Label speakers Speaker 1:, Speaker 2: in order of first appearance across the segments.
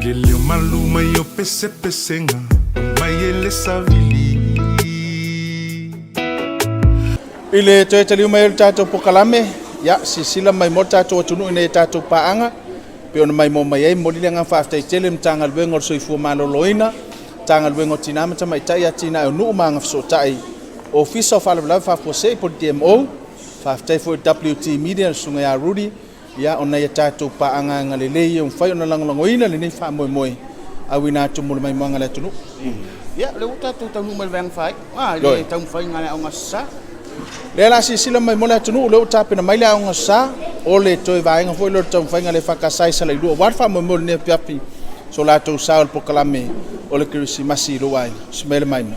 Speaker 1: Lele o malu mai o pesepesega mai e le savili.
Speaker 2: I le toe taliu mai o le tatou polokalame, ia, silasila mai mo le tatou atunuu i nei tatou paaga, pei ona maimoa mai ai. Momoli le agaga faafetai tele i le Matagaluega o le Soifua Maloloina, Matagaluega o Tina ma Tamaitai, Atinae o Nuu ma Agafesootai, Ofisa o Faalavelave Faafuasei po o le DMO. Faafetai foi i le WT Media, le susuga ia Rudy, ia, ona ia tatou paaga agalelei ua mafai ona lagolagoina lenei faamoemoe auina atu mo le maimoaga a le atunuu.
Speaker 3: Ia, o lea ua tatou taunuu mai i le vaega faaiu, i le taumafaiga a le Aoga Aso Sa.
Speaker 2: Lea la silasila mai mo le atunuu, lea ua tapena mai le Aoga Sa, o le toe vaega foi lea o le taumafaiga a le EFKS i Salailua aua le faamoemoe o lenei afiafi, so latou sao i le polokalame o le Kerisimasi i lou aiga. Tusi mai le maimoa.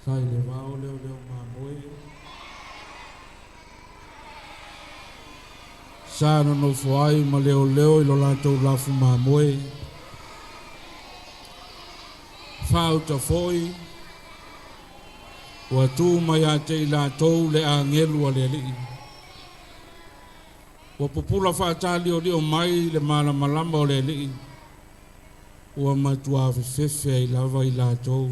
Speaker 4: Sa i le vao leoleo mamoe, sa nonofo ai ma leoleo i lo latou lafu mamoe, faauta foi ua tu mai ia te i latou le agelu a le Alii, ua pupula faataliolio mai le malamalama o le Alii, ua matua fefefe ai lava i latou.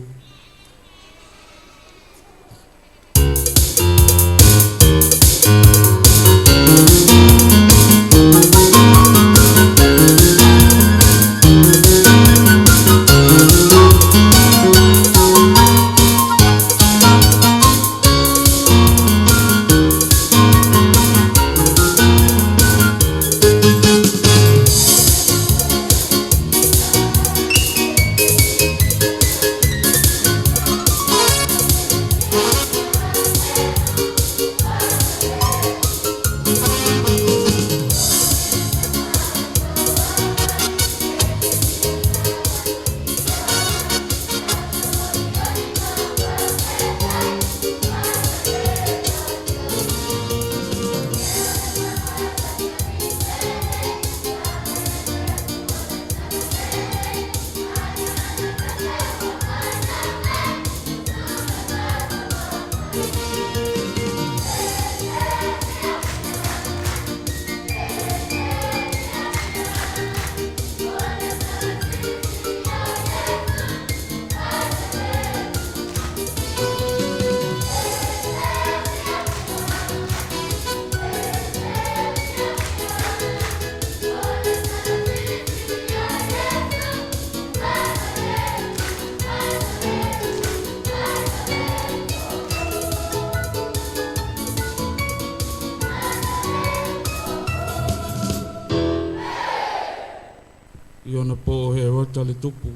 Speaker 4: uta le tupu.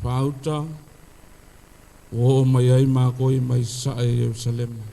Speaker 4: Faauta, ua oo mai ai makou mai sasae i Ierusalema.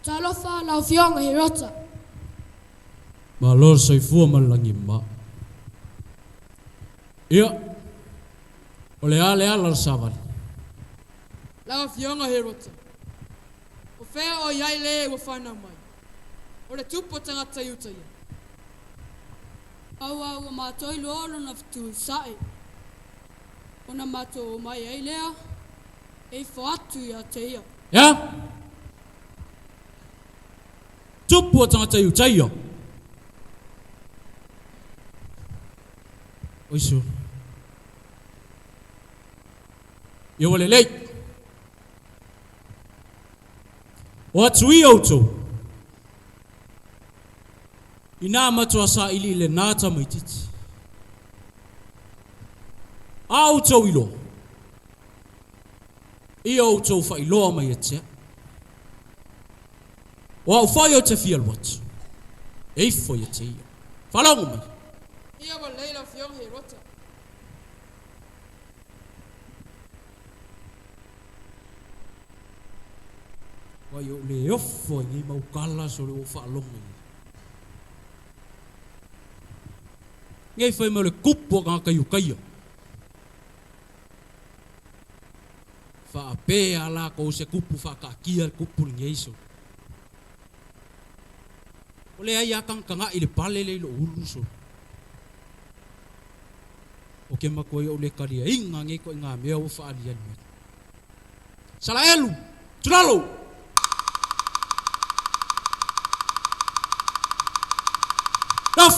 Speaker 5: Talofa lau Afioga Herota.
Speaker 4: Malo le soifua ma le lagi mama. Ia, o le a le ala o le savali?
Speaker 5: Lau Afioga Herota, o fea o i ai le ua fanau mai, o le tupu o tagata Iuta ia? Aua ua matou iloa lona fetu i sae, ona matou omai ai lea e ifo atu ia te ia.
Speaker 4: Ia! Tupu o tagata Iutaia. Oi solo. Ia ua lelei. O atu ia outou. Inā matua saili i lenā tamaititi. A outou iloa. Ia outou faailoa mai ia te au. O au foi ou te fia alu atu, e ifo ia te ia. Faalogo mai.
Speaker 5: Ia ua lelei lau Afioga Herota.
Speaker 4: Ua i ou le ofo ai nei mau kala so le ua ou faalogo i ai. Nei fai mai o le kupu a kangaka i ukaia. Faapea lakou se kupu faakaakia le kupu lenei so. O leai a kagakagaʻi le pale lea i lou ulu so. O ke matua ia ou le taliaina nei ituaiga mea ua faaliali mai. Salaelu, tulalo! Laf!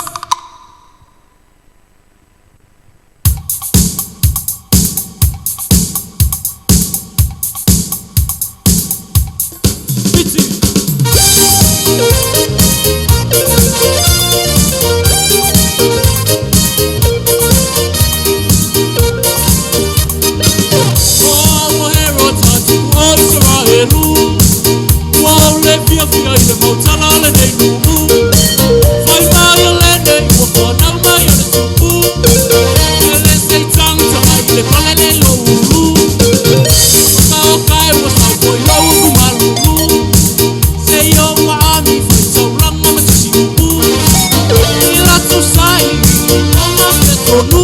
Speaker 6: Foi lau upu malulu Se io maami fai taulaga ma sisi upu I latou saili o ma tonu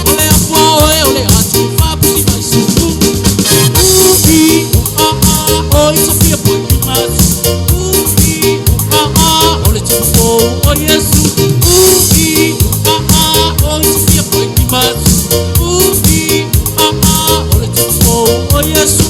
Speaker 6: O le afua oe o le atu e faapusi mai suku Upi u a a o i sofia pai i matu Upi u a a o le tupu fou o Iesu Upi u a a o i sofia pai i matu Upi u a a o le tupu fou o Iesu.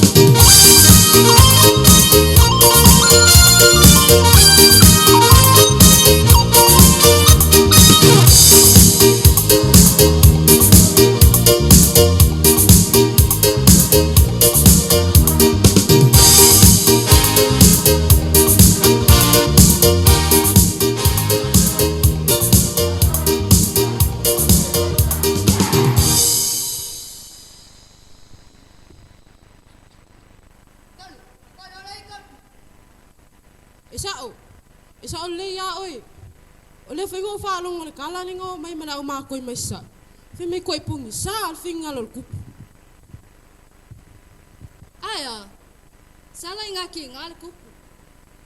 Speaker 5: E sa'o, e sa'o lelei iā oe. O lea foi ua ou faalogo i le kala lea na oo mai ma le aumakoi mai Sasae, fai mai koe pogisa le finagalo o le tupu.
Speaker 7: Ae a? Sala i gakiga le tupu.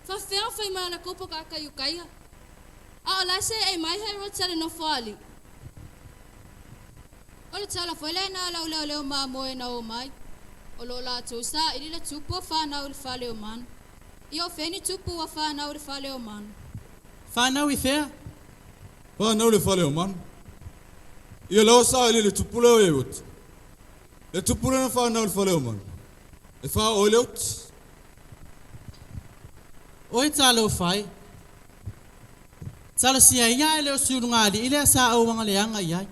Speaker 7: Faafefea ona fai mai o le tupu o tagata Iutaia? A o la e seei mai Herotsa i le nofoalii. O le tala foi lena a lau leoleo mamoe na o mai, o lo o latou saili le tupu ua fanau i le fale o manu. Ia o fea ni tupu ua fanau i le fale o manu?
Speaker 8: Fanau i fea?
Speaker 9: Fanau i le fale o manu. Ia la ua saili le tupu lea o Heroti. Le tupu lea na fanau i le fale o manu, e faaoo ai le oti.
Speaker 8: Oi talofa e! Talosia ia e le o si ulugalii lea sa ou agaleaga i ai.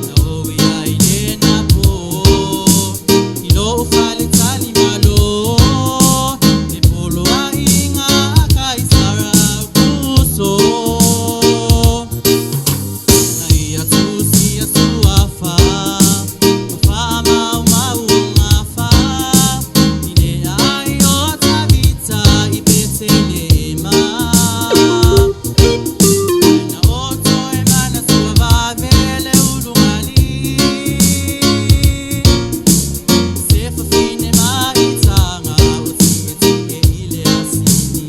Speaker 8: Na ou i ai i lena po i lou faletalimalo, e poloaiga a Kaisara Aukuso. Na ia tusia suafa ma faamaumau o gafa i le aai o Tavita i Petelema. Ae na o toe manatua vave le ulugalii, se fafine maitaga ua tietie i le asini.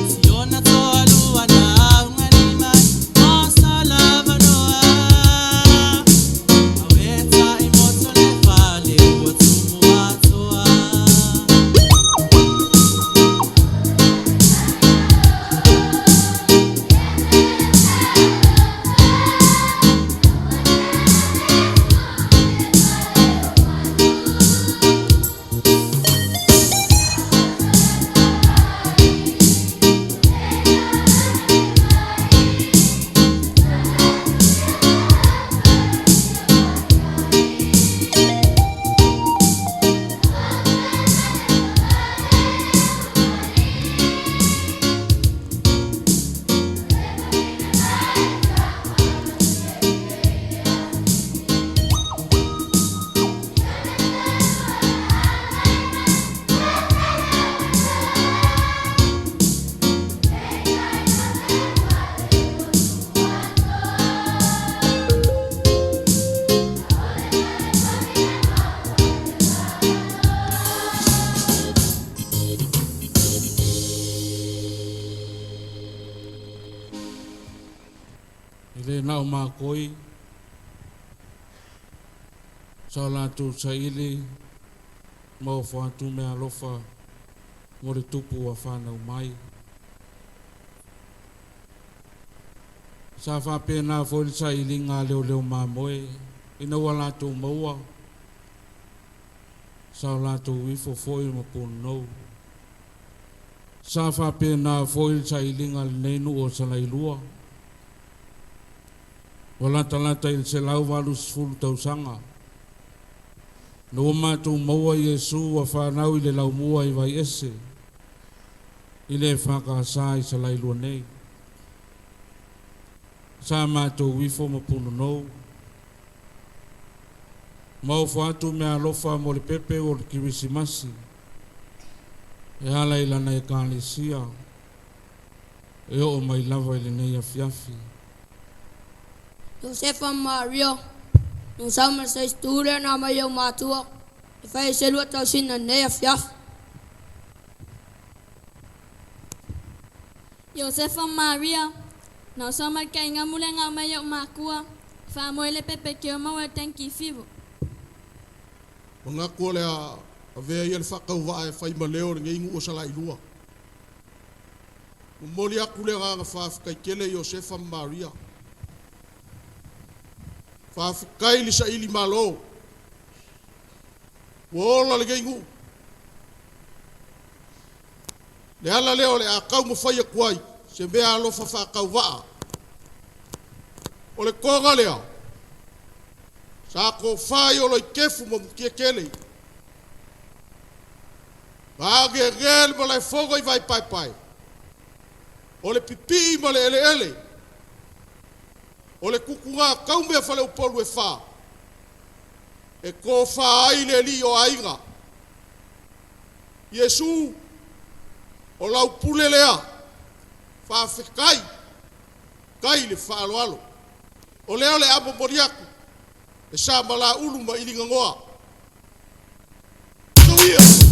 Speaker 8: Si ona toalua na augalima o Salavanoa, aweta i moto le fale ua tumu atoa.
Speaker 4: E lē na o makoi sa o latou saili ma ofo atu meaalofa mo le tupu ua fanau mai. Sa faapena foi le sailiga a leoleo mamoe ina ua latou maua sa o latou ifo foi ma punonou. Sa faapena foi le sailiga a lenei nuu o Salailua ua latalata i le 180 tausaga ina ua matou maua Iesu ua fanau i le laumua i Vaiese i le EFKS i Salailua nei. Sa matou ifo ma punonou. Ma ofo atu meaalofa mo le pepe o le Kerisimasi e ala i lana ekalesia e oo mai lava i lenei afiafi.
Speaker 10: Iosefa ma Maria, na sau ma se isi lea na aumai e ou matua e fai ai se lua tausina i lenei afiafi.
Speaker 7: Iosefa ma Maria, na ou sau ma le kaigamu lea na aumai e ou makua e faamoe le pepeke o maua i le tangi fivo.
Speaker 11: Manatu o le a avea ia le faatauvaa e fai ma leo o lenei nuu o Salailua. Momoli atu le agaga faafetai tele i Iosefa ma Maria. Faafetai le saili malo. Ua ola lenei nuu. Le ala lea o le a taumafai atu ai se mea alofa faatauvaa. O le toga lea, sa tofa ai Oloikefu ma Mutiatele. Na ageagea le malaefono i Vaipaepae, o le pipii ma le eleele, o le tutuga taume a faleupolu e fa, e tofa ai le alii o aiga. Iesu, o lau pule lea, faafetai, tai le faaaloalo. O lea o le a momoli atu e Samalaulu ma Iliganoa. Soia!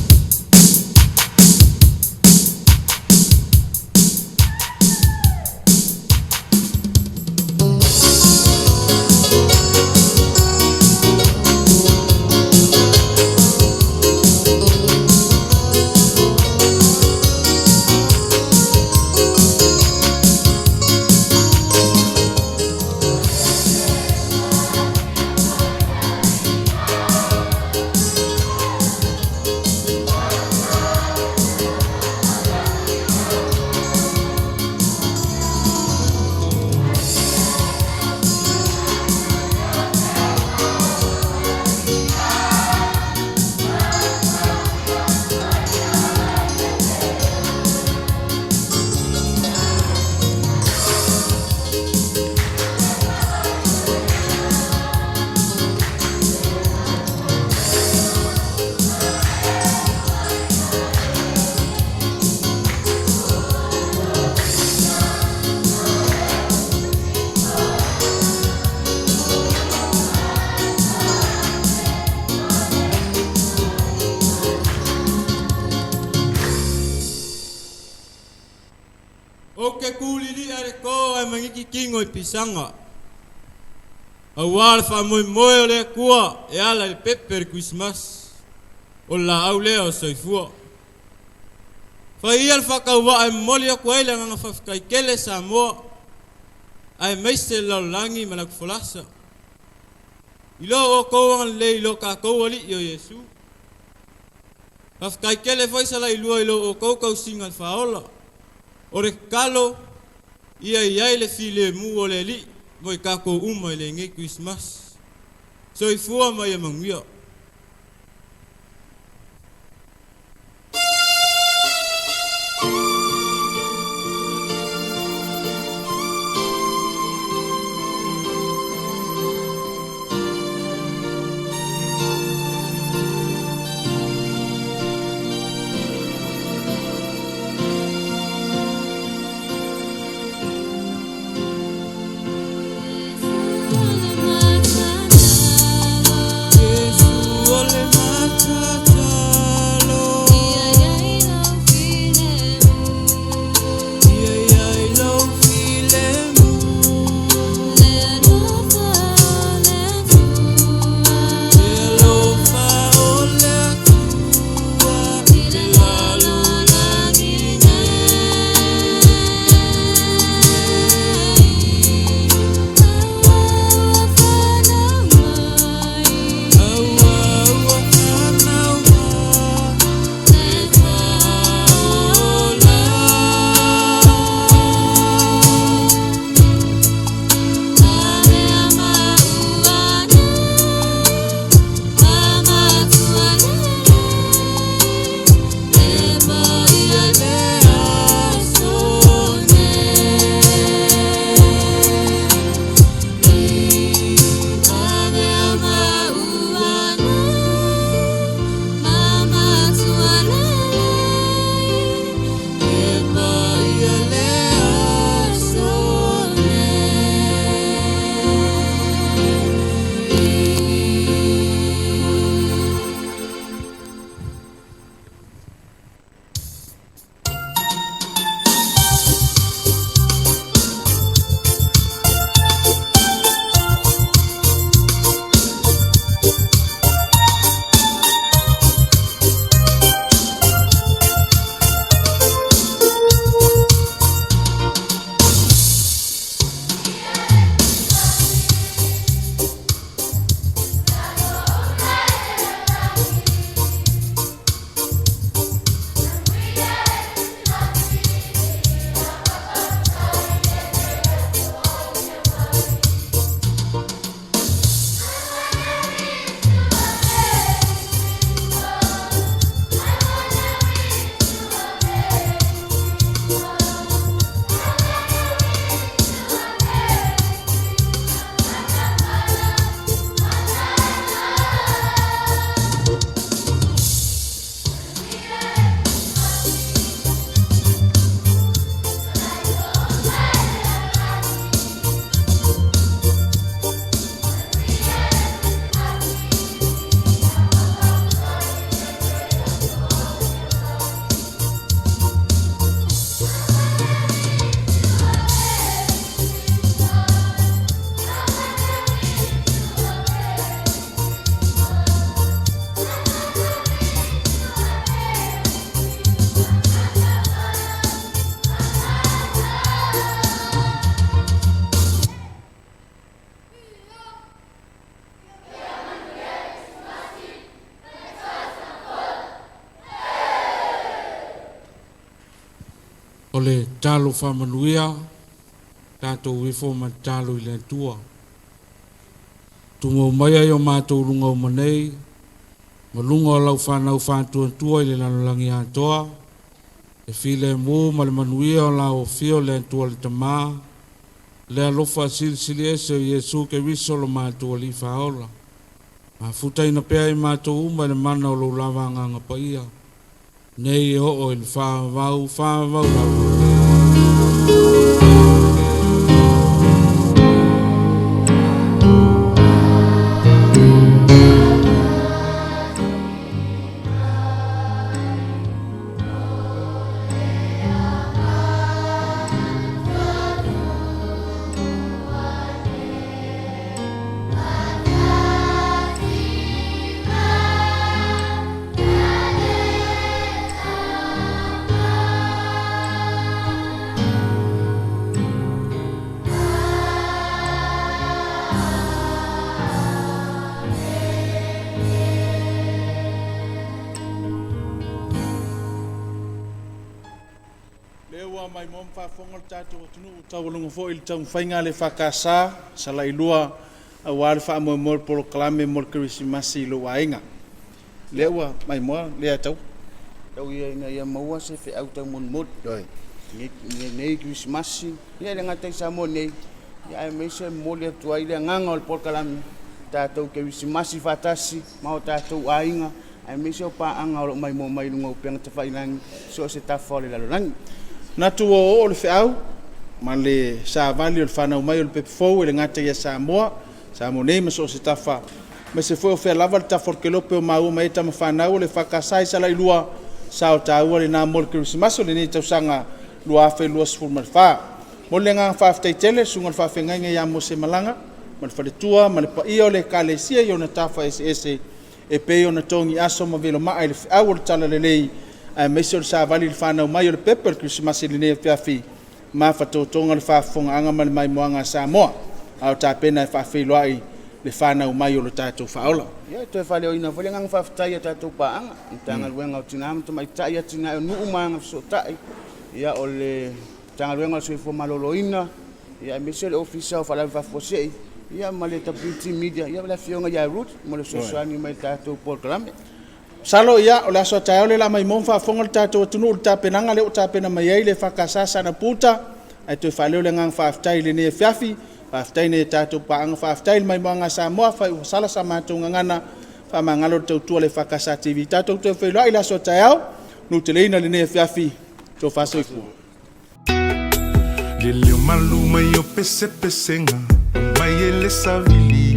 Speaker 9: Ou te kūlili'a i le to ae magikikino i pisaga, auā le faamoemoe o le Atua e ala i le pepe o le Kerisimasi, o le laau lea o le soifua. Fai ia le faatauvaa e momoli atu ai le agaga faafetai tele Samoa, aemaise le lalolagi ma le atufolasa, i lo outou agalelei i lo tatou Alii o Iesu. Faafetai tele foi Salailua i lo outou tausiga i le faaola. O le tatalo, ia i ai le filemu o le Alii mo i tatou uma i lenei Kerisimasi. Soifua ma ia manuia.
Speaker 4: le talo faamanuia, tatou ifo ma talo i le Atua. Tumau maia i o matou luga uma nei, ma luga o lau fanau faatuatua i le lalolagi atoa, e filemu ma le manuia o la ofia o le Atua le Tamā, le alofa silisili ese o Iesu Keriso lo matou Alii Faaola. Mafutaina pea i matou uma i le mana o lou lava Agaga Paia, nei e oo i le faavavau, faavavau lava.
Speaker 2: Lea ua maimoa ma faafofoga le tatou atunuu taualuga foi i le taumafaiga a le EFKS Salailua aua le faamoemoe o le polokalame mo le Kerisimasi i lou aiga. Lea ua maimoa lea tau.
Speaker 3: Tau ia ina ia maua se feau taumolimoli. Ioe. Lenei Kerisimasi, ia e le gata i Samoa nei, ia aemaise e momoli atu ai le agaga o le polokalame, tatou Kerisimasi faatasi ma o tatou aiga, aemaise o paaga o lo o maimoa mai i luga o upega tafailagi so o se tafa o le lalolagi.
Speaker 2: Manatu ua oooo le feau ma le savali o le fanau mai o le pepe fou e le gata ia Samoa, Samoa nei ma so o se tafa, aemaise foi o fea lava le tafa o le kelope o maua mai ai tama fanau o le EFKS i Salailua, sao taua lena mo le Kerisimasi o lenei tausaga 2024. Momoli le agaga faafetai tele i le susuga i le faafeagaiga ia Mose Malaga ma le faletua ma le paia o le Ekalesia i ona tafa eseese e pei ona togi aso ma velomaa i le feau o le Talalelei aemaise o le savali i le fanau mai o le pepe o le Kerisimasi i lenei afiafi mafatotoga le faafofogaaga ma le maimoaga a Samoa a o tapena e faafeiloai le fanau mai o lo tatou Faaola.
Speaker 3: Ia, e toe faaleoina foi le agaga faafetai i a tatou paaga, Matagaluega o Tina ma Tamaitai, Atinae o Nuu ma Agafesootai, ia o le Matagaluega o le Soifua Maloloina, ia aemaise o le Ofisa o Faalavelave Faafuasei, ia ma le WT Media, ia ma le Afioga ia Ruth mo le fesoasoani mai i le tatou polokalame.
Speaker 2: Masalo ia o le aso a taeao lea o le a maimoa ma faafofoga le tatou atunuu i le tapenaga lea ua tapena mai ai le EFKS Sana Puta ae toe faaleo le agaga faafetai i lenei afiafi. Faafetai i nai a tatou paaga, faafetai i le maimoaga a Samoa, afai ua sala sa matou gagana, faamagalo le tautua a le EFKS TV. Tatou toe feiloai i le aso a taeao, manuteleina lenei afiafi, tofa soifua.
Speaker 1: Le leo malu mai o pesepesega, mai e le savili.